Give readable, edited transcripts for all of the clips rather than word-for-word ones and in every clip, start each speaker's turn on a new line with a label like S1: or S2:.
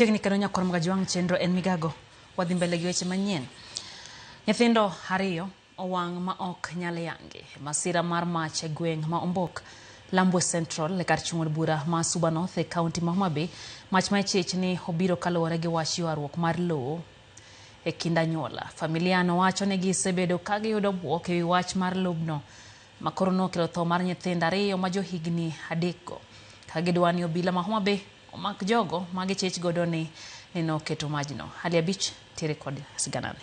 S1: Chiegni kendo nyakwar Mgajwang' chenro en migago. Wadhi mbele gi weche manyien. Nyithindo ariyo owang' ma ok nyal yangi. Masira mar mach e gweng' ma Ombok, Lambwe Central e kar chung' od bura ma Suba North e kaunti ma Homa Bay. Mach ma ichich ni obiro kaluwore gi wach ywaruok mar lowo e kind anyuola. Familia no wacho ni gisebedo ka giyudo bwok e wi wach mar lobno ma koro nokelo tho mar nyithindo ariyo ma johigni adekgo. Ka gidwa ni obila ma Homa Bay omak jogo ma gichich godo ni noketo majno. Hali abich tiere kod siganani.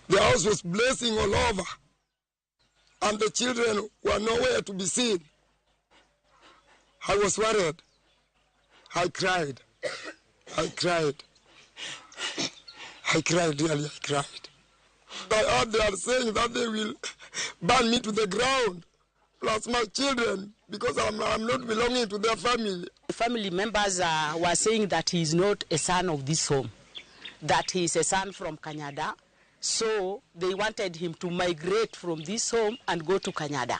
S2: The house was blazing all over, and the children were nowhere to be seen. I was worried. I cried. I cried. I cried, really, I cried. I heard they are saying that they will burn me to the ground, plus my children, because I'm not belonging to their family.
S3: The family members were saying that he is not a son of this home, that he is a son from Kanyada. So they wanted him to migrate from this home and go to Kanyada.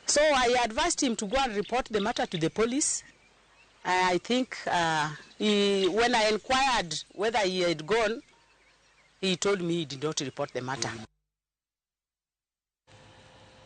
S3: So I advised him to go and report the matter to the police. I think when I inquired whether he had gone, he told me he did not report the matter.